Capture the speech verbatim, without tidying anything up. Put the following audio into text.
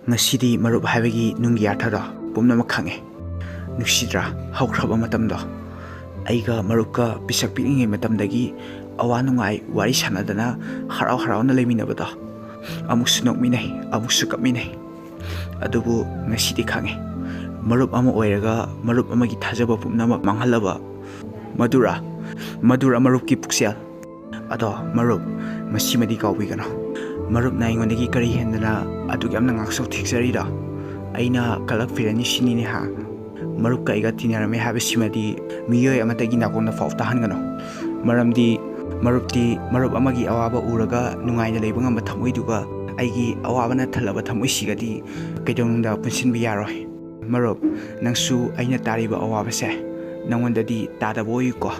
ꯉꯁꯤꯗꯤ ꯃꯔꯨꯞ ꯍꯥꯏꯕꯒꯤ ꯅꯨꯡꯒꯤ ꯑꯔꯊꯗꯣ ꯄꯨꯝꯅꯃꯛ ꯈꯪꯉꯦ꯫ ꯅꯨꯡꯁꯤꯗ꯭ꯔꯥ? ꯍꯧꯈ꯭ꯔꯕ ꯃꯇꯝꯗꯣ, ꯑꯩꯒ ꯃꯔꯨꯞꯀ ꯄꯤꯁꯛ ꯄꯤꯛꯂꯤꯉꯩ ꯃꯇꯝꯗꯒꯤ ꯑꯋꯥ ꯅꯨꯡꯉꯥꯏ ꯋꯥꯔꯤ ꯁꯥꯟꯅꯗꯅ ꯍꯔꯥꯎ ꯍꯔꯥꯎꯅ ꯂꯩꯃꯤꯟꯅꯕꯗꯣ꯫ ꯑꯃꯨꯛꯁꯨ ꯅꯣꯛꯃꯤꯟꯅꯩ, ꯑꯃꯨꯛꯁꯨ ꯀꯞꯃꯤꯟꯅꯩ꯫ ꯑꯗꯨꯕꯨ ꯉꯁꯤꯗꯤ ꯈꯪꯉꯦ, ꯃꯔꯨꯞ ꯑꯃ ꯑꯣꯏꯔꯒ ꯃꯔꯨꯞ ꯑꯃꯒꯤ ꯊꯥꯖꯕ ꯄꯨꯝꯅꯃꯛ ꯃꯥꯡꯍꯜꯂꯕ ꯃꯗꯨꯔꯥ, ꯃꯗꯨꯔꯥ ꯃꯔꯨꯞꯀꯤ ꯄꯨꯛꯆꯦꯜ꯫ ꯑꯗꯣ ꯃꯔꯨꯞ, ꯃꯁꯤꯃꯗꯤ ꯀꯥꯎꯕꯤꯒꯅꯨ꯫ ꯃꯔꯨꯞꯅ ꯑꯩꯉꯣꯟꯗꯒꯤ ꯀꯔꯤ ꯍꯦꯟꯗꯅ ꯑꯗꯨꯛ ꯌꯥꯝꯅ ꯉꯥꯛꯆꯧ ꯊꯦꯛꯆꯔꯤꯗꯣ? ꯑꯩꯅ ꯀꯂꯛ ꯐꯤꯔꯅꯤ ꯁꯤꯅꯤꯅꯦ ꯍꯥ? ꯃꯔꯨꯞꯀ ꯑꯩꯒ ꯇꯤꯟꯅꯔꯝꯃꯦ ꯍꯥꯏꯕꯁꯤꯃꯗꯤ ꯃꯤꯑꯣꯏ ꯑꯃꯠꯇꯒꯤ ꯅꯥꯀꯣꯡꯗ ꯐꯥꯎ ꯇꯥꯍꯟꯒꯅꯨ꯫ ꯃꯔꯝꯗꯤ ꯃꯔꯨꯞꯇꯤ ꯃꯔꯨꯞ ꯑꯃꯒꯤ ꯑꯋꯥꯕ ꯎꯔꯒ ꯅꯨꯡꯉꯥꯏꯅ ꯂꯩꯕ ꯉꯝꯕ ꯊꯃꯣꯏꯗꯨꯒ ꯑꯩꯒꯤ ꯑꯋꯥꯕꯅ ꯊꯜꯂꯕ ꯊꯃꯣꯏꯁꯤꯒꯗꯤ ꯀꯩꯗꯧꯅꯨꯡꯗ ꯄꯨꯟꯁꯤꯟꯕ ꯌꯥꯔꯣꯏ꯫ ꯃꯔꯨꯞ, ꯅꯪꯁꯨ ꯑꯩꯅ ꯇꯥꯔꯤꯕ ꯑꯋꯥꯕꯁꯦ ꯅꯪꯉꯣꯟꯗꯗꯤ ꯇꯥꯗꯕ ꯑꯣꯏꯌꯨꯀꯣ꯫